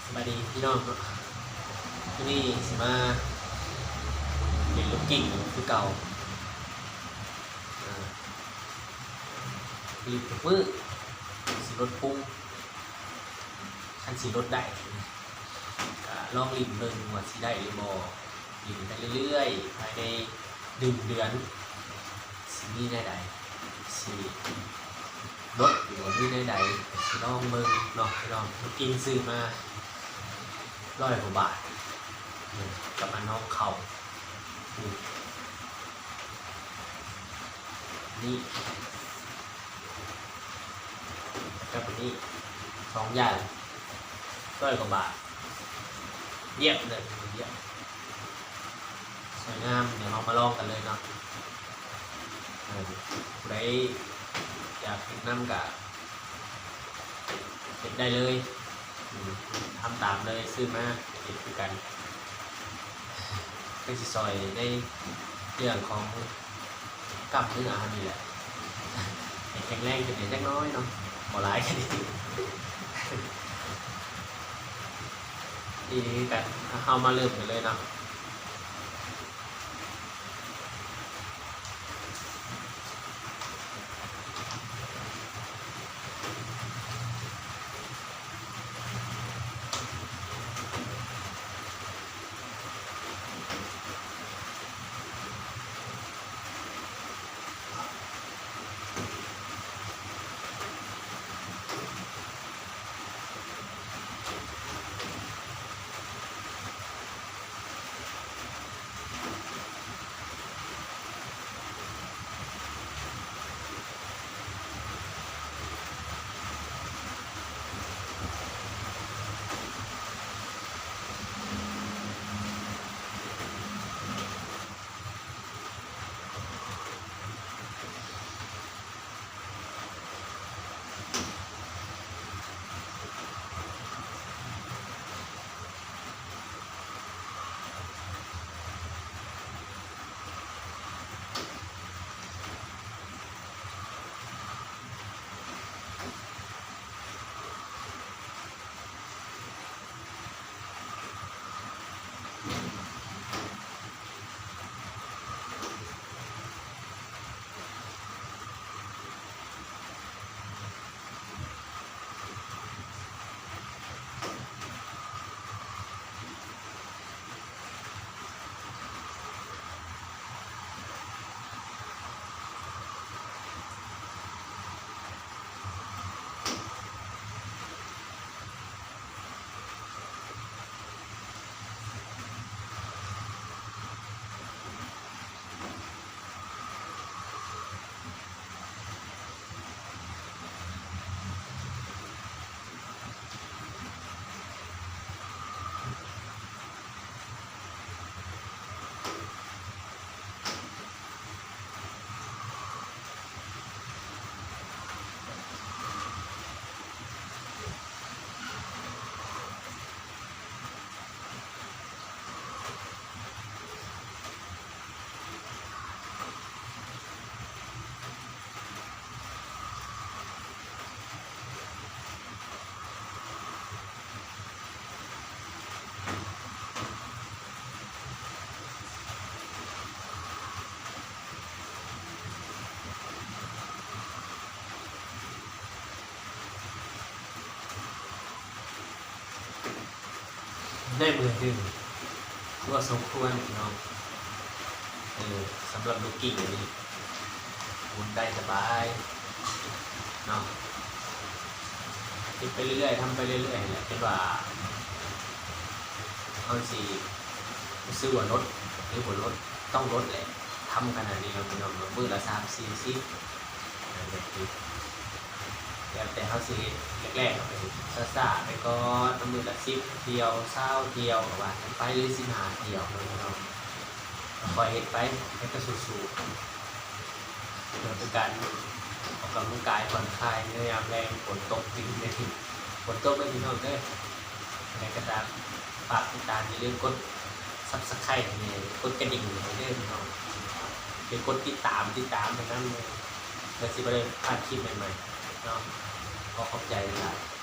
ສະບາຍດີພີ່ນ້ອງເນາະ, ມື້ນີ້ຊິມາເຮັດລູກກິ້ງຄືເກົ່າ. ເອີ ຫຼິ້ນທຸກມື້ ຊິລົດພຸງ, ຄັນຊິລົດໄດ້ ກະລອງຫຼິ້ນເບິ່ງວ່າຊິໄດ້ຫຼືບໍ່. ຫຼິ້ນໄປເລື້ອຍໆ ພາຍໃນໜຶ່ງເດືອນ ຊິມີແນວໃດ ຊິລົດ ຫຼືວ່າມີແນວໃດ ຊິລອງເບິ່ງເນາະພີ່ນ້ອງ. ລູກກິ້ງຊື້ມາຮ້ອຍກວ່າບາດ ກັບອັນນ້ອງເຂົ້າ ນີ້ ກັບອັນນີ້ ສອງຢ່າງ ຮ້ອຍກວ່າບາດ ຢ້ຽມເລີຍ ຢ້ຽມ ສວຍງາມ. ດຽວເຮົາມາລອງກັນເລີຍເນາະ. ເອີ ຜູ້ໃດຢາກເຮັດນຳກະເຮັດໄດ້ເລີຍ. ອືມ ທຳຕາມເລີຍ, ຊື້ມາເຮັດຄືກັນ. ກໍຊິຊ່ອຍໃນເລື່ອງຂອງກ້າມເນື້ອເຮົານີ້ແຫຼະ ໃຫ້ແຂງແຮງຂຶ້ນແດ່ຈັກໜ້ອຍເນາະ, ບໍ່ຫຼາຍກໍດີ. ນີ້ຄືກັນ, ເຮົາມາເລີ່ມກັນເລີຍເນາະ. ໄດ້ເບີໜຶ່ງ ຖືວ່າສົມຄວນພີ່ນ້ອງ. ເອີ ສຳລັບລູກກິ້ງອັນນີ້ ໝູນໄດ້ສະບາຍເນາະ, ເຮັດໄປເລື້ອຍໆ ທຳໄປເລື້ອຍໆ ແຫຼະ ຈົນວ່າເຮົາຊິຮູ້ສຶກວ່າລົດ ຫຼືບໍ່ລົດ ຕ້ອງລົດແຫຼະ. ທຳຂະໜາດນີ້ເນາະພີ່ນ້ອງເນາະ, ມື້ລະສາມສີ່ສິບ ແບບນີ້ ແລ້ວແຕ່ເຮົາຊິເຮັດ. ແລກໆ ເຮົາກໍເຮັດຊ້າໆ ໄປກ່ອນເນາະ, ມື້ລະສິບຖ້ຽວ ຊາວຖ້ຽວ ກໍວ່າກັນໄປ ຫຼື ສິບຫ້າຖ້ຽວເນາະພີ່ນ້ອງ. ຄ່ອຍເຮັດໄປ ແລ້ວກໍສູ້ໆ ເພື່ອເປັນການອອກກຳລັງກາຍຜ່ອນຄາຍໃນຍາມແລງ. ຝົນຕົກ ດິນແມ່ນ ຝົນຕົກເດີພີ່ນ້ອງເດີ. ແລ້ວກໍຕາມ ຝາກຕິດຕາມ ຢ່າລືມກົດ Subscribe ແດ່ ກົດກະດິ່ງໃຫ້ເດີພີ່ນ້ອງ ຫຼື ກົດຕິດຕາມ ຕິດຕາມໃຫ້ນຳ ເພື່ອຊິບໍ່ໄດ້ພາດຄລິບໃໝ່ໆເນາະ. ຂໍຂອບໃຈຫຼາຍໆ.